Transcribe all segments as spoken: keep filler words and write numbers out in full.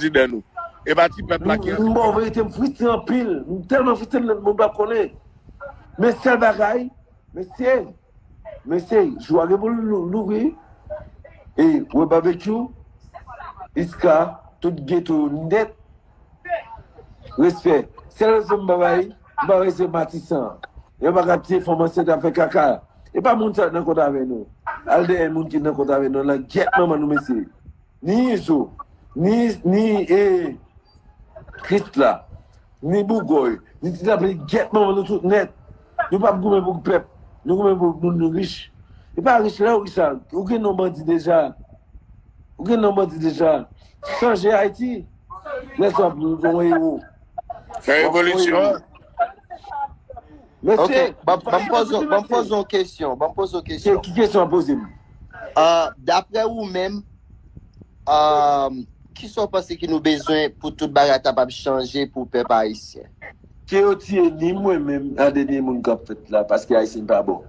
prezidan nou. E pa ti pèp la ki... M ba w verite, m fristre anpil. M tèlman fristre, m pa konnen. Men sèl bagay, mesye, mesye, jou a gen pou l lou- louvri. E wè Babekyou, Iska, tout geto nèt. Respè. Sèl rezon m pa bay, m pa bay se Matisan. Yo pa ka tiye fanm ansent ap fè kaka. E pa moun sa nan kont avè nou. Al dèyè moun ki nan kont avè nou la, gyèt manman nou mesye. Ni Izo, ni, ni e, Krisla, ni Bougòy, ni Ti Lapli, gyèt manman nou tout nèt. Nou p ap goumen pou pèp. Nou goumen pou moun nou rich. E pa rich la, ou rich la. Ou gen non bandi deja. Ou gen non bandi deja. Chanje Ayiti. Lè sa w ap yon ewo. Fè revolisyon. Mesye, Ok, ban m poze yon kesyon. Ban m poze yon kesyon. Ki kesyon w ap poze m? Ah, daprè ou menm, ah, kisa w panse ki nou bezwen pou tout bagay kapab chanje pou pèp ayisyen? Ke yo tiye ni mwen menm a dènye moun k ap fèt la, paske Ayisyen pa bon.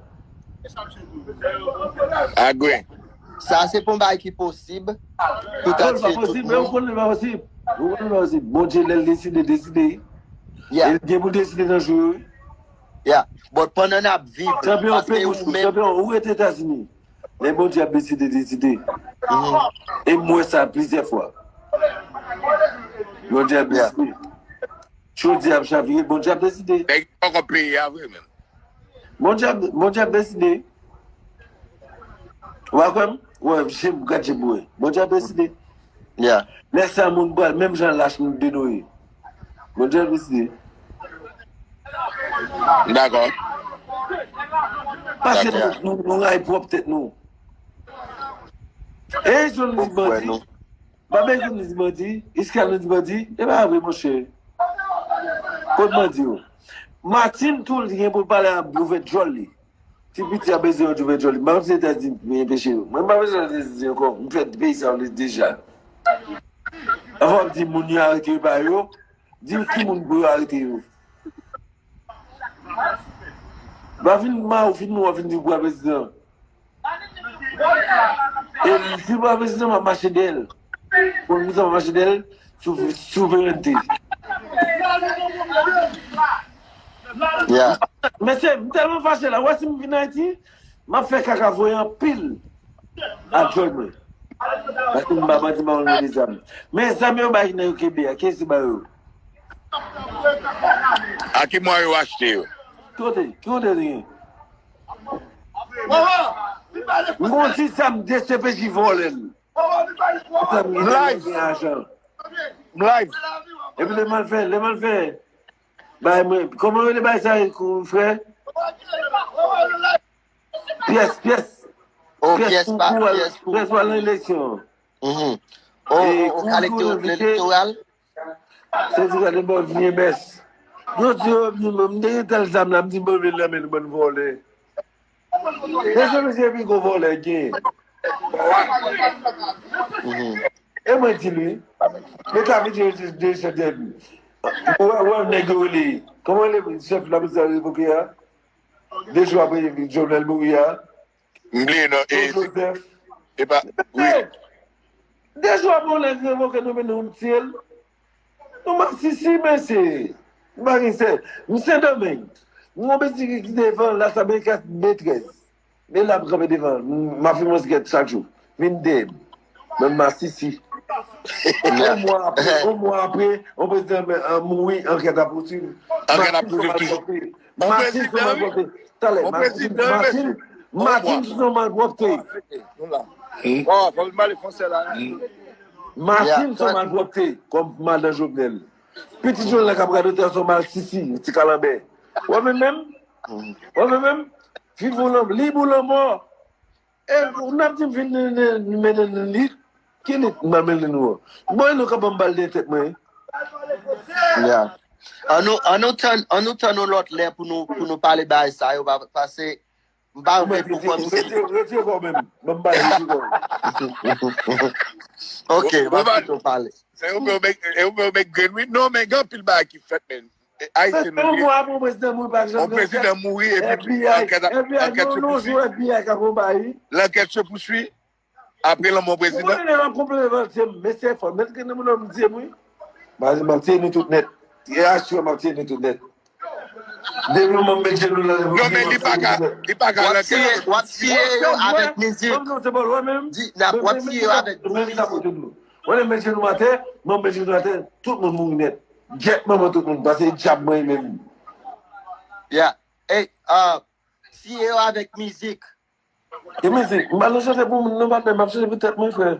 Agwe. Sa se pa yon bagay ki posib pou ta tiye tout moun. Ou konnen pa posib. Ou konnen pa posib. Bondye lè l deside, deside. E l gen pou deside nan jou yo. Yeah. But pandan n ap viv, chanpyon, chanpyon, ou rete Etazini. Lè Bondye ap deside, deside. E m wè sa plizyè fwa. Bondye ap deside. Chodi ap chavire, Bondye ap deside. Nèg poko peye a vre menm. Bondye ap, Bondye ap deside. Ou pa kwè m? Wè, je m, gad je m wè. Bondye ap deside. Lè sa moun pral menm jan lach nou de Noye. Bondye ap deside. Dakò. Pase nou, nou, nou ray pwòp tèt nou. E jwenn li bandi. Babay Gomis bandi, Iskal nou di bandi, e pa vre monchè. Kot bandi yo? Martine tou li gen pou l pale a ouvè djòl li. Ti piti a bezwen yon ouvè djòl li. M pa konn si Etazini enpeche yo. Mwen m pa bezwen Etazini ankò. M fè peyi sa yo deja. Anvan w ap di moun yo arete yo pa yo, di ki moun pou yo arete yo. Ba vin ma ou vin nou wap vin di ou pral prezidan. E si ou pral prezidan m ap mache dèyè l. Konn kisa m ap mache dèyè l? Sou souverènte. Mesye, m tèlman fache la. Ou wè si m vin Ayiti, m ap fè kaka voye anpil ak djòl mwen. Paske m pa bandi m pa konn voye zam. Men zam yo bay nèg yo kenbe a, kiyès ki ba yo? A ki mwa yo achte yo? Ki kote? Ki kote li gen? M gon ti zam D C P J vòlè l. M live. M live. Epi lè m al fè, lè m al fè. Bay mwen, kòman rele bay sa kou frè? Pyès, pyès. Oh, pyès pa, pyès pou. Pyès pa nan eleksyon. Mhm. Oh, oh, oh, elektoral. Se di gade bò vini bès. Yo di yo, m te gen tèl zam la, m di bon vin nan men nou bann vòlè. Mesye, mesye, pi gwo vòlè gen. E mwen di li, men ta videyo de chèf de. Ou wè, ou wè nèg yo rele. Kòman rele chèf la pou sa revoke a? De jou apre Jovenel mouri a. M bliye non, e, Joseph. E pa, wi. De jou apre yon nèg revoke nou, men nou tiye l. Nou masisi, mesye. M pa gen sè. M Sendomeng. M gon piti ki devan la, sa ben kat B trèz. Men la ap kanpe devan. M ap fimen yon sigarèt chak jou. Vin dèyè m. Bann masisi. Yon mwa apre, yon mwa apre, yon prezidan mouri, ankèt ap pouswiv. Ankèt ap pouswiv toujou. Matin sou malpwòpte. Talè, Matin, Matin, Matin sou malpwòpte. Matin sou malpwòpte, kòm madan Jovenel. Pitit Jovenel k ap radote a sou malsisi, ti kalanbè. Wè men menm? Wè men menm? Viv ou lanmò, lib ou lanmò. E n ap di m vin mennen li. Ki lit m ap mennen nou an? Bon, e nou ka ban m bal dèyè tèt mwen. Ya. An nou, an nou tann, an nou tann yon lòt lè pou nou, pou nou pale bagay sa yo, pa, pase m pa vle pou kòm se. Retire, retire kò menm. Ban m pale, retire kò. Ok, m ap kite w pale. Se ou menm, e ou menm, men grenn wi. Non, men gen anpil bagay ki fèt, men. Ayisyen nou ye. Yon prezidan mouri epi ankèt ap, ankèt se pouswi. Lankèt se pouswi. Apre lanmò prezidan. Ou konnen lè m ap konprann Matye, mesye fò. Mèt gen moun nan m di m wi. M ap tiye nou tout nèt. E aswè m ap tiye nou tout nèt. Depi m met jenou la. Non, men li pa ka, li pa ka w ap tiye, w ap tiye yo avèk mizik. Di, n ap, w ap tiye yo avèk bon mizik. Wè, lè m met jenou atè, m met jenou atè, tout moun mouri nèt. Gyèt manman tout moun, paske dyab mwen menm. Yeah. Ey, uh, tiye yo avèk mizik. E mizik, m pa nan chante pou moun, non, patnè, m ap chante pou tèt mwen, frè.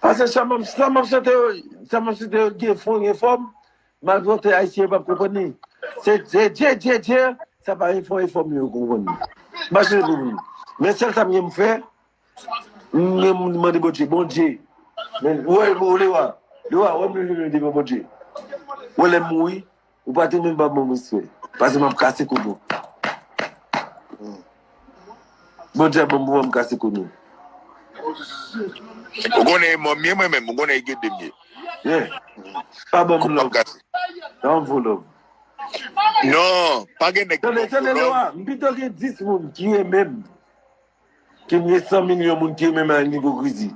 Paske sa m ap, sa m ap chante yo, sa m ap chante yo gen fon, gen fòm, malgre ayisyen yo p ap konprann li. Se dje, dje, dje, dje, sa pa gen fon, gen fòm yo konprann li. M pa chante pou moun. Men sèl sa m gen m fè, m gen m mande Bondye, Bondye. Men, wè, wè, Lewa, Lewa, wè m leve men devan Bondye. Wè lè m mouri, ou pa te menm pa ban m respè. Paske m ap kase kou nou. Bondye ap ban m pou m kase kou nou. Ou konnen e mò m ye mwen menm, ou konnen e gede m ye. Yeah. Pa ban m love. Yon vo love. Non, pa gen nèg ki ban m vo love. Tande, tande, Lewa, m pito gen dis moun ki renmen m. Ke m gen san milyon moun ki renmen m ak ipokrizi.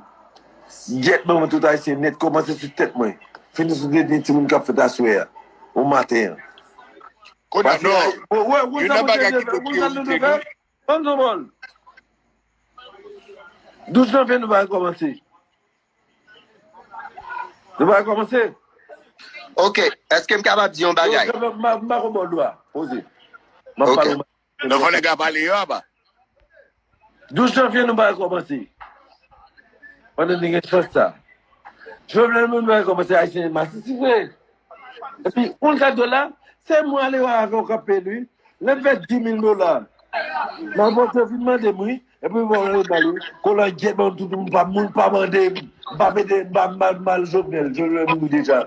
Gyèt manman tout ayisyen nèt, kòmanse sou tèt mwen. Fini sou dènye timoun k ap fèt aswè a, ou maten an. Kounye a, non. Youn nan bagay ki te priyorite nou. Ban m di w bòl. Douz janvye nou va rekòmanse. Nou va rekòmanse. Ok, èske m kapab di yon bagay? M pa konn bòl dwa. Poze. M ap pale. Non, fò nèg la pale yo aba. Douz janvye nou pa rekòmanse. Pandan nou gen chans sa. Jovenel menm nou pa rekòmanse, ayisyen masisi vre. Epi, yon sa dola, se mwen ale wè avè w k ap peye l wi. Lè m fè dis mil dola. M ap monte vin mande m wi. Epi bon, lè m ale, kolan gyèt ban tout moun pa, moun pa mande m. M pa pede, m pa mal, mal Jovenel. Jovenel mouri deja.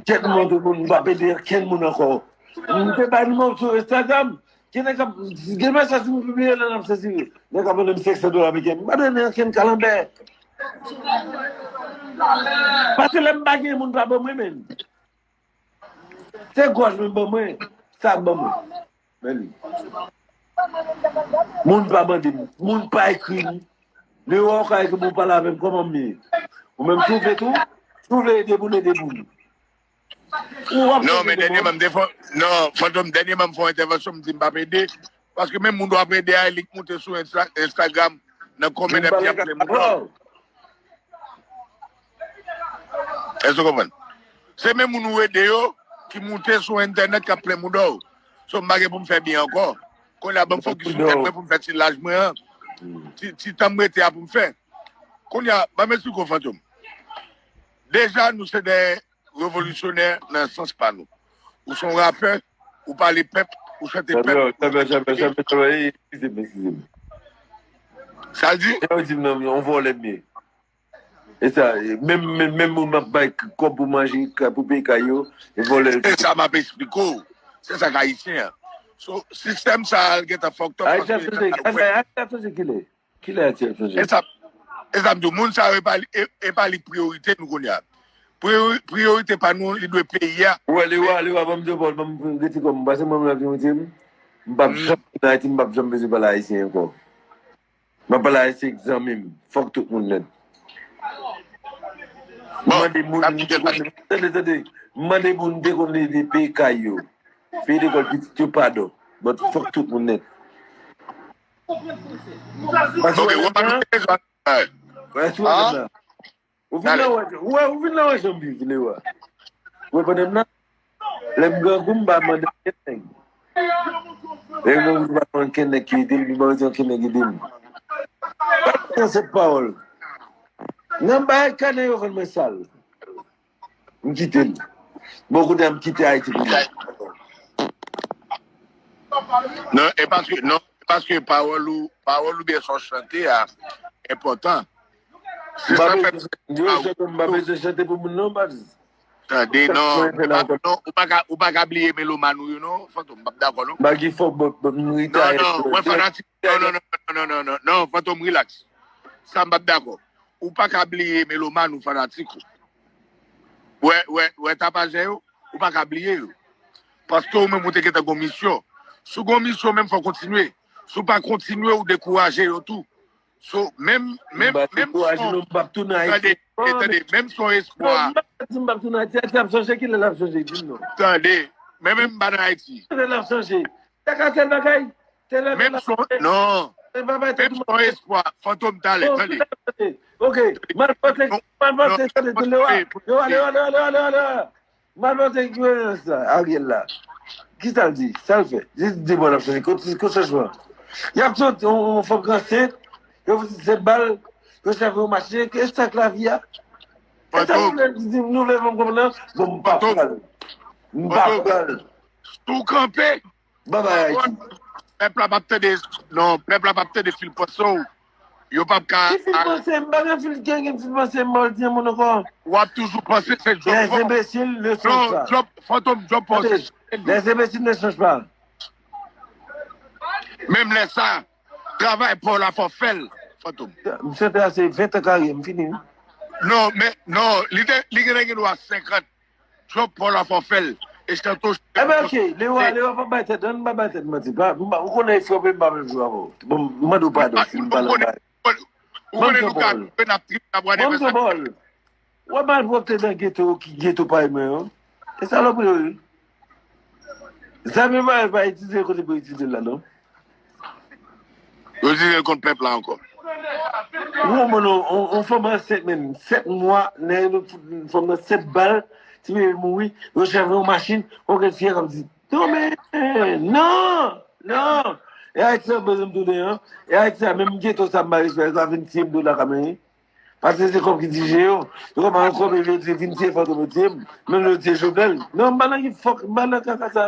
Gyèt moun tout moun, m pa pede ankenn moun ankò. M te bay nimewo sou Instagram. Gen nèg k ap, gen mesaj si m pibliye la, n ap sezi. Nèg k ap mande m senk san dola ameriken. M pa done ankenn kalanbè. Paske lè m pa gen moun pa ban mwen, men. Se gòj mwen ban mwen. Sa k ban mwen. Men li. Moun pa mande m. Moun pa ekri m. Li wè w ka ekri m, ou pale avè m, kòman m ye? Ou menm si w vle tou, si w vle ede moun, ede moun. Non, men dènyèman, m te fè, non, Fantom, dènyèman, m fè yon entèvansyon, m di m p ap ede. Paske menm moun w ap ede a, li k moute sou Insta-, Instagram, nan kòmantè, y ap plen mouda w. Èske w konprann? Se menm moun ou ede yo, ki moute sou entènèt, k ap plen mouda w. So, m pa gen pou m fè byen ankò. Kounye a, ban m fokis sou tèt mwen pou m fè ti laj mwen an. Ti, ti tan m rete a pou m fè. Kounye a, ban m esplike w, Fantom. Deja, nou se de revolisyonè nan sans pa nou. Ou se yon rapè, ou pale pèp, ou chante pèp. Chanpyon, chanpyon, chanpyon, chanpyon, chanpyon, eskize m, eskize m. Sa l di? Sa yo di m nan, yon vòlè m ye. E sa, e menm, menm, menm moun m ap bay k-, kòb pou manje, ka-, pou peye kay yo, e vòlè yo. Se sa m ap esplike w. Se sa k ayisyen an. So, sistèm sa a gentan fucked up. Ayisyen ap chanje, Ayisyen ap chanje kilè? Kilè Ayiti ap chanje? E sa, e sa m di w, moun sa yo, e pa li, e, e pa li k priyorite nou kounye a. Priyo-, priyorite pa nou, li dwe peyi a. Ou wè, Lewa, Lewa, ban m di w, Pòl, ban m rete kò m, paske mwen menm la, vin rete m, m p ap janm vin Ayiti, m p ap janm bezwen pale ayisyen ankò. M ap pale ayisyen k zanmi m. Fòk tout moun nèt. M mande moun m te konn, tande, tande, m mande moun m te konn ede peye kay yo, peye lekòl pitit yo padon. But fòk tout moun nèt. Ok, w ap ajoute sa. Ou vin la wè, ou wè, ou vin la wè jan m viv, Lewa. Ou wè pandan m nan, lè m grangou, m pa mande ankenn nèg. Lè m grangou, m pa mande ankenn nèg ki ede m, m pa mande ankenn nèg ede m. Pa gen sèt pawòl. Nan bay kanè yo vann mwen sal. M kite l. Bon, kounye a m kite Ayiti pou mwen. Non, e paske, non, e paske pawòl ou, pawòl ou byen sa w chante a enpòtan. Se sa fè m, m pa bezwen chante pou moun non, Baz. Tande, non, ou pa ka, ou pa ka bliye melomàn ou yo, non, Fantom, m p ap dakò, non. M pa gen fòk, but, but, m retire. Non, non, mwen fanatik, non, non, non, Fantom, relax. Sa m p ap dakò. Ou pa ka bliye melomàn ou, fanatik ou. Wè, wè, wè tapajè yo, ou pa ka bliye yo. Paske ou menm ou te gentan gon misyon. Si w gon misyon menm, fò w kontinye. Si w pa kontinye, ou dekouraje yo tou. So, menm, menm, menm si w, tande, tande, menm si w espwa. Non, m pa di m p ap tounen Ayiti. Ayiti ap chanje, kilè l ap chanje? Di m non. Tande, men menm m pa nan Ayiti. Kilè l ap chanje? Tèl bagay, tèl bagay. Menm si w, non. Menm si w espwa, Fantom, talè, tande. Ok, m al pote, m al pote, tande, tande, yo, ale, ale, ale. M al pote gouvènans la, Ariel la. Kisa l di? Sa l fè? Li di, bon, l ap chanje. Kot, kot chanjman? Y ap sot, yon, yon fanm ansent, yo fouti sèt bal, yo chèfe yon machin, e sa k lavi a? E sa nou vle di, nou vle fè m konprann nan? Bon, m pa pral. M pa pral. Si w kanpe, Babay Ayiti. Pèp la p ap tande, non, pèp la p ap tande fil panse w. Yo p ap ka. Ki fil panse? M pa gen fil, gen, gen fil panse, m pa di yon moun ankò. W ap toujou panse se Job. Les imbéciles ne changent pas. Job, Fantom, Job panse. Les imbéciles ne changent pas. Menm lè sa, travay pa w la fò fè l, Fantom. M chante ase ven tan karyè m, fini. Non, men, non, li te, li gen, gen dwa senkant. Trump pa w la fò fè l. E chanto. Ebyen, ok, Lewa, Lewa, pa bay tèt, ann pa bay tèt manti. Pa, m pa, ou konnen frè m pa menm jou avè w. Bon, m mande w padon si m pale anpil. Ou konnen nou ka jwe, n ap trip, n ap whatever sa. Ou wè malpwòpte nan geto, ki geto parèy mwen yo. E salopri yo ye. Zam yo pa, pa itilize l kote pou itilize l la, non. Yo di l kont pèp la ankò. Ou konprann, on, on, on fanm ansent menm, sèt mwa, nèg yo fout fanm nan sèt bal, ti bebe mouri, yo chèfe yon machin, on grenn fyè k ap di, non men, non, non. E Ayiti sa bezwen m tounen an, e Ayiti sa menm geto sa m pa respè, sa vin tiye m do la kamen. Paske se kòb ki dirije yo. Yo kòman yon kòb yo di vin tiye Fantom yo tiye m. Menm yo tiye Jovenel. Non, m pa nan ki fòk, m pa nan kaka sa.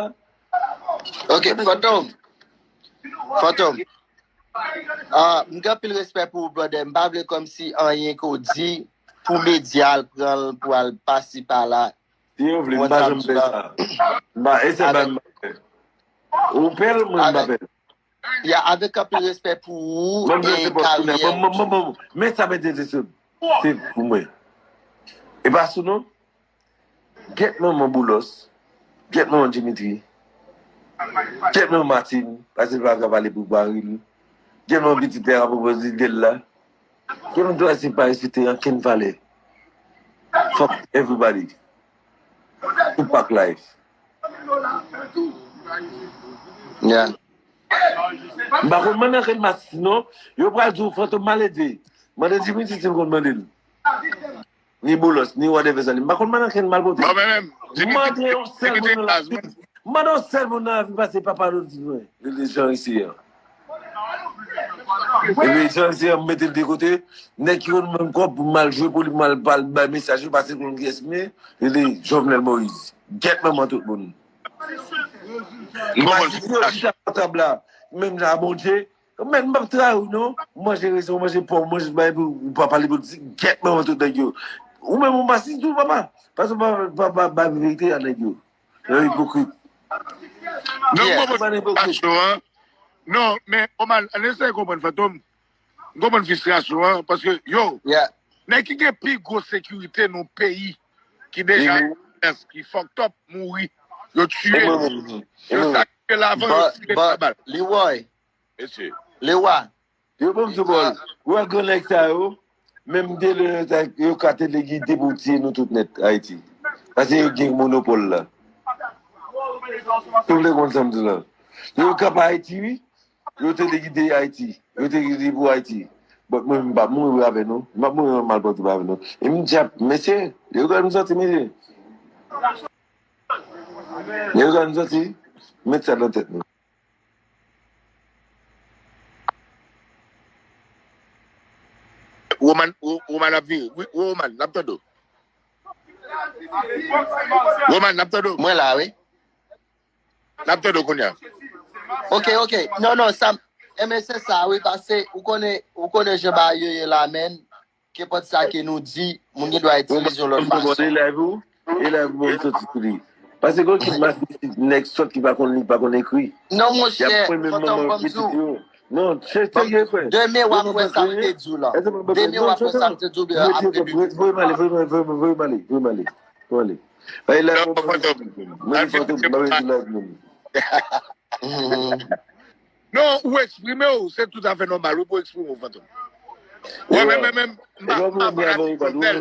Ok, Fantom. Fantom. Ah, m gen anpil respè pou ou, brother. M pa vle kòmsi anyen ke w di pou medya al pran l, pou al pase pa la. Si yo vle, m pa janm fè sa. M pa, e se pa m pa fè. Ou pè l, mwen m pa pè l. Ya, avèk anpil respè pou ou e karyè. Bon, bon, bon, bon. Men sa mete de sou. Se pou mwen. E pa sou non. Gèt manman Boulos. Gèt manman Dimitri. Gèt manman Martine. Paske l pa ka pale pou mari l. Gèt manman pitit la ka pwopoze l la. Gèt manman dwa se pa respekte ankenn valè. Fuck everybody. Tupac life. Yeah. M pa konn mande ankenn masis non. Yo pral di w Fantom malelve. Mande Dimitri si m konn mande l. Ni Boulos, ni whatever sa li. M pa konn mande ankenn malpwòpte. Mande yon sèl moun nan lavi. Mande yon sèl moun nan lavi pase papa Lodivin. Li li jan isi an. Epi jan isi an, m mete l de kote. Nèg ki konn menm kòb pou m al jwe pou li, pou m al bay mesaj yo, pase konn kiyès m ye. Li li Jovenel Moïse. Gèt manman tout moun. Masis yo chita sou tab la. Menm jan a Bondye. Men m p ap trayi w non. Ou manje rezon, ou manje pòm, ou manje bay, ou pa pale politik. Gèt manman tout nèg yo. Ou menm ou masis tou, papa. Paske w pa, pa, pa, pa verite a nèg yo. Yo ipokrit. Non, m konprann fristwasyon an. Non, men, Oman, ann eseye konprann Fantom. M konprann fristwasyon an, paske, yo, nèg ki gen pi gwo sekirite nan peyi, ki deja ki fucked up, mouri. Yo tiye l. Yo sakrifiye l avan, yo tire l pa bal. Leroy. Mesye. Lewa. Yo ban m sou bòl. Ou wè gran nèg sa yo, menm de lè yo ka telegide pou tiye nou tout nèt Ayiti. Paske yo gen monopòl la. Tout le konn sa m di la. Yo ka pa Ayiti, wi. Yo telegide Ayiti. Yo telegide pou Ayiti. But mwen, m pa mouri avè nou. M pa mouri an malpwòpte avè nou. E m di ap, mesye, yo gade m sòti, mesye. Yo gade m sòti. Met sa nan tèt nou. Woman, wo-, Woman ap vini. Wi, Woman, n ap tande w. Woman, n ap tande w. Mwen la, wi. N ap tande w kounye a. Ok, ok. Non, non, sa, enben se sa, wi, paske ou konnen, ou konnen jan bagay yo ye la, men. Kenpòt sa ke nou di, moun gen dwa itilize yon lòt fason. E live ou? E live ou, bon, soti sou li. Paske gon kit masisi nèg sòt ki pa konn li, pa konn ekri. Non, monchè, Fantom, ban m di w. Non, se serye, frè. Demen, w ap wè sa m te di w la. Demen, w ap wè sa m te di w, apre demen. Voye m ale, voye m ale, voye m ale, voye m ale. Voye m ale. Bay live ou, mwen di Fantom, mwen di live nou. Non, ou eksprime w, se tout afè nòmal, wi, pou w eksprime w, Fantom. Wè, men, men, men, m pa, m pa fanatik Frontèl.